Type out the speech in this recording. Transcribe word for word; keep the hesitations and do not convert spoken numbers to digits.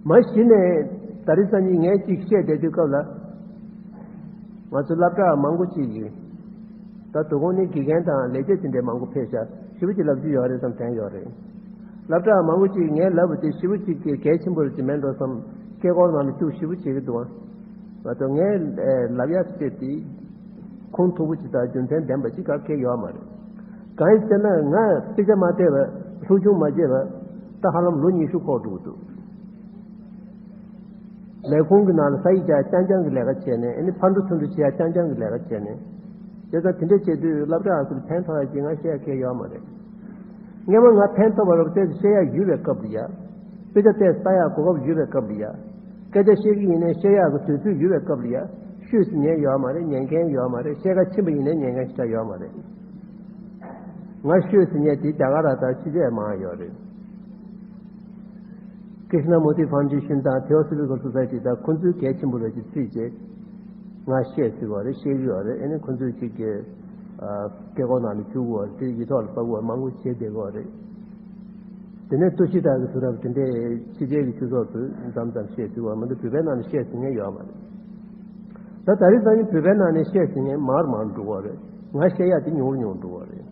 མ་གཞི་ནས་ད་རེས་སང་ཉིན་ངས་ཅིག་བཤད་བསྡད་དུས་སྐབས་ལ། ང་ཚོ་སློབ་གྲྭ་མང་པོ་ཅིག་གིས། ད་དོ་དགོང་ནས་དགེ་རྒན་དང་ལས་བྱེད་དེ་འདྲའི་མང་པོ་ཕེབས་ཤག་ཞེ་པོ་ཅིག་ལབ་རྒྱུ་ཡོད་རེད་བསམ་དྲན་ཡོད་རེད། སློབ་གྲྭ་མང་པོ་ཅིག་ངས་ལབ་པ་དེ་ཞེ་པོ་ཅིག་གི་གལ་ཆེན་པོ་རེད་ཅེས་མེད་འགྲོ་བསམ། སྐད་ཀོར་ནང་ལ་བཅུག་ཞེ་པོ་བྱེད་ཀྱི་འདུག་ང་ཚོ་ངས་ལབ་ཡ་ཟེར་དེ། ཁུངས་ཐུག་པོ་ཅིག་དང་རྒྱུ་མཚན་ལྡན་པ་ཅིག་ག་གེ་ཡོད་མ་རེད། གང་ཡིན་ཟེར་ན་ང་དཔེ་ཆ་མ་བལྟས་པ། སློབ་སྦྱོང་མ་བྱས་པ། ད་ཧ་ལམ་ལོ་ཉི་ཤུ་འཁོར་འགྲོ་གི་འདུག་ལས་ཁུངས་ཀྱི་ནང་ལ་ས་ཡིག་རྒྱག་རྐྱང་རྐྱང་གི་ལས་ཀ་བྱས་ནས། ཨ་ནི་ཕར་འགྲོ་ཚུར་འགྲོ་བྱེད་ཡ་རྐྱང་རྐྱང་གི་ལས་ཀ་བྱས་ནས། བྱས་ཙང་དེ་འདྲ་བྱེད་དུས་སློབ་གྲྭ་ཨ་ཚོར་ཕན་ཐོགས་ཡ་ཅིག་ང་བཤད་ཡ་གང་ཡང་ཡོད་མ་རེད། སྔན་མ་ང་ཕན་ཐོགས་པ་རོབ་ཙམ་བཤད་ཡ་ཡོད་པའི་སྐབས་ལ་ཡ། དཔེ་ཆ་དེ་ལྟ་ཡ་གོ་སྐབས་ཡོད་པའི་སྐབས་ལ་ཡ། སྐད་ཆ་བཤད་ཀྱི་ཡིན་ནའི་བཤད་ཡ་གི་དུས་ཚོད་ཡོད་པའི་སྐབས་ལ་ཡ། ཤོད་ཟེར་མཁན་ཡོད་མ་རེད། ཉན་མཁན་ཡོད་མ་རེད། བཤད་ག་ཕྱིན་པ་ཡིན་ནའི་ཉན་མཁན་ཞེ་དྲག་ཡོད་མ་རེད། ང་ཤོད་ཟེར་མཁན་དེ་རྒྱ་གར་ར་དང་ཕྱི་རྒྱལ་མང་ཡོད་རེད། Krishna Murti Foundation དང་Theosophical Society དང་ཁོང་ཚོའི་གལ་ཆེན་པོ་རེད་ཅེས་བརྩིས་བྱས། ང་བཤད་ཟེར་བ་རེད། བཤད་ཀྱི་ཡོད་རེད། ཨ་ནི་ཁོང་ཚོས་ཅིག་གི་ཨ་སྐད་ཀོར་ནང་ལ་བཅུག་གི་ཡོད་རེད། དེ་ཡིག་ཐོག་ལ་ཕབ་ཡོད་རེད། མང་པོ་བྱས་བསྡད་ཀྱི་ཡོད་རེད། དེ་ནས་བསྟུ་ཤི་དག་གི་ཚུལ་རབ་དེ་འདྲའི་ཕྱི་རྒྱལ་གྱི་སྤྱི་ཚོགས་སུ་མཚམས་མཚམས་བཤད་ཟེར་བ་མ་གཏོགས་བོད་པའི་ནང་ལ་བཤད་ཟེར་མཁན་ཡོད་མ་རེད། ད་ད་རེས་སང་ཉིན་བོད་པའི་ནང་ནས་བཤད་ཟེར་མཁན་མང་རུ་མང་རུ་འགྲོ་གི་ཡོད་རེད། ང་བཤད་ཡ་དེ་ཉུང་རུ་ཉུང་རུ་འགྲོ་གི་ཡོད་རེད།